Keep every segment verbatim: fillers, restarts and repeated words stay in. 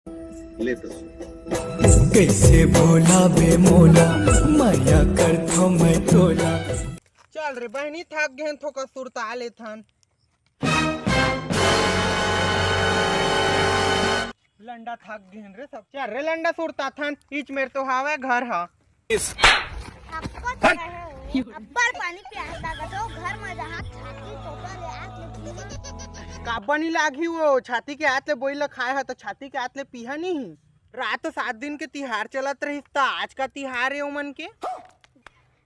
ले तो सुन। कैसे भोला बे मोला, मया करथो मैं तोला। चल रे बहनी, थक गेन, थोका सुरता लेथन। लंडा थक गेन रे सब। चल रे लंडा, सुरता थन, इच मेर तो हावय घर हा। अब्बड़ पानी प्यास लागत हो, घर में जहाँ छाती तोपा ले आत ले पी। काबर नी लागही वो, छाती के आत ले बोई ल खाए ह त छाती के आत ले पीहा नी। रात सात दिन के तिहार चलत रहिस त आज का तिहार हे ओमन के?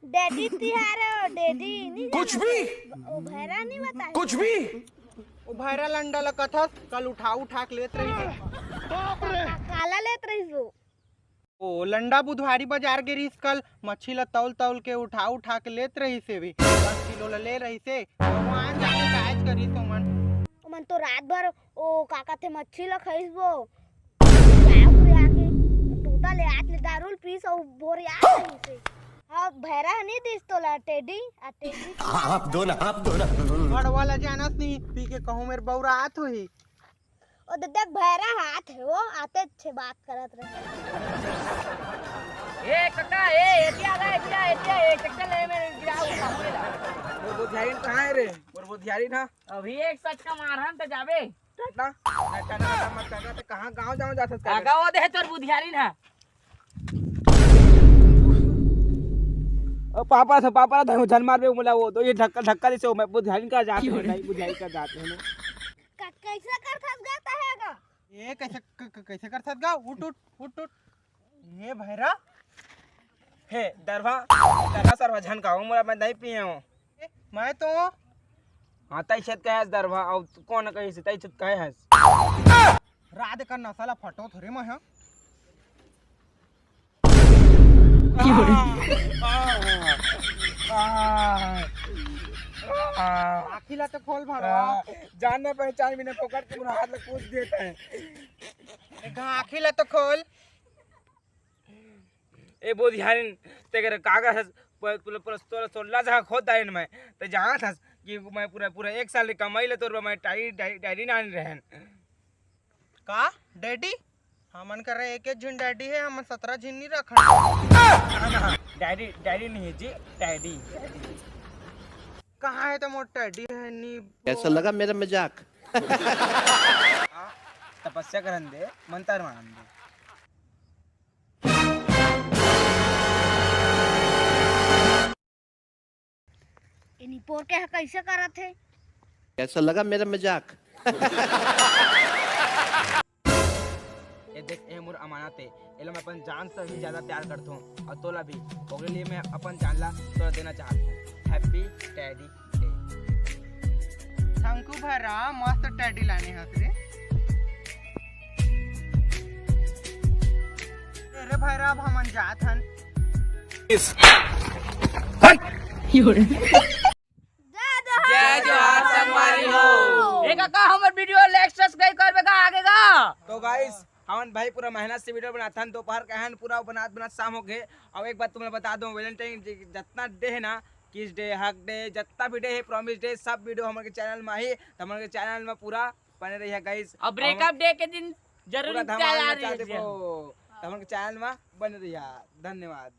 डैडी तिहार हे वो, डैडी नी कुछ भी। ओ भैरा नी बताए। कुछ भी। ओ भैरा लंडा ल कथस, कल उठा उठा के लेत रहिस। काला लेत रहिस वो? ओ लंडा बुधवारी बाजार गे रिहिस कल, मच्छी ल तौल तौल के उठा उठा के लेत रहिस हे भी। दस किलो ल ले रहिस हे, भगवान जाने काहेच करिस ओमन। ओमन तो रात भर ओ का कथे मच्छी ल खइस वो। बाप रे आके टोटा ले आत ले दारू ल पीस अउ बोरिया रहिस हे। हाँ, भैरा ह नी दिस तोला टेडी, आ टेडी। आप दो ना, आप दो ना। बड़वा ल जानस नी, पी के कहूँ मेर बौरा आत होही। ओ दे देख भैरा हाथ हे वो, आते अच्छे बात करत रहे। ए कका, ए एतिया ला, एतिया, एतिया, ए चक्कर ले मेरे गिराओ सामने ला। मोर बुधियारिन कहाँ हे रे? मोर बुधियारिन हा? अभी एक सटका मारहन त जाबे। टाटा, ना टाटा, टाटा मत टाटा, त कहाँ गाँव जाओ जात हस का? आगा वो दे तोर बुधियारिन हा। ओ पापा से पापा था झन मार बे मोला वो तो ये धक्का धक्का दे से मैं बुधियारिन का जात है नहीं बुधियारिन का जात है ना। का-, कैसे करथस गा तहे गा? ए, कैसे, क-, क-, कैसे करथस गा? उठ, उठ, उठ, उठ। ए, भैरा। हे, दरवा, दरवा सरवा झन का, मोला मैं नहीं पिए हूँ। ए, मैं तो हाँ, तई छत कहे हस दरवा, अउ तू कौन कही से, तई छत कहे हस? रात का नशा ला फटो थोड़े मैं, हाँ? आँखी ला तो खोल भरा। जान न पहचान बिना पकड़ के पूरा हाथ ला कूच देता है। देखा, आँखी ला तो खोल। ए बुधियारिन, तेकर कागज हस, पूरा, पूरा, पूरा तोला सोलह जगह खोद डारेन मैं। ते जानत हस कि मैं पूरा, पूरा एक साल के कमाई ले तोर बर मैं डायरी, डायरी, डायरी नान रहन। का? डैडी? हमन करा एक एक झिन डैडी हे, हमन सतरा झिन नी रखन। ना, ना, डायरी, डायरी नहीं है जी, डैडी। कहाँ है तो मोर डैडी है नी? कैसा लगा मेरा मजाक? तपस्या करन दे, मंत्र मारन दे। ए निपोर के ह कइसे करत हे? कैसा लगा मेरा मजाक? ए देख, ए मोर अमानत हे, एला मैं अपन जान से भी ज्यादा प्यार करथों, अउ तोला भी। ओकरे लिए मैं अपन जान ला तोला देना चाहत हूँ। Happy Daddy Day। Thank you भैरा, मस्त डैडी लाने हस रे। अरे भैरा, अब हमन जात हन। जय जोहार। जय जोहार संगवारी हो। ए काका, हमर video like subscribe करबे का आगे का? तो guys, हमन भाई पूरा मेहनत से video बनाथन, दोपहर के हन पूरा बनात बनात शाम हो गए। अउ एक बात तुमला बता दो, Valentine Day जतना day है ना, kiss day, hug day, जतना भी day है, promise day, सब video हमन के channel में ही, तो हमन के channel में पूरा बने रहिए guys। अब breakup day के दिन जरूर पूरा धमाल मचा देबो। तो हमन के channel में बने रहिए। धन्यवाद।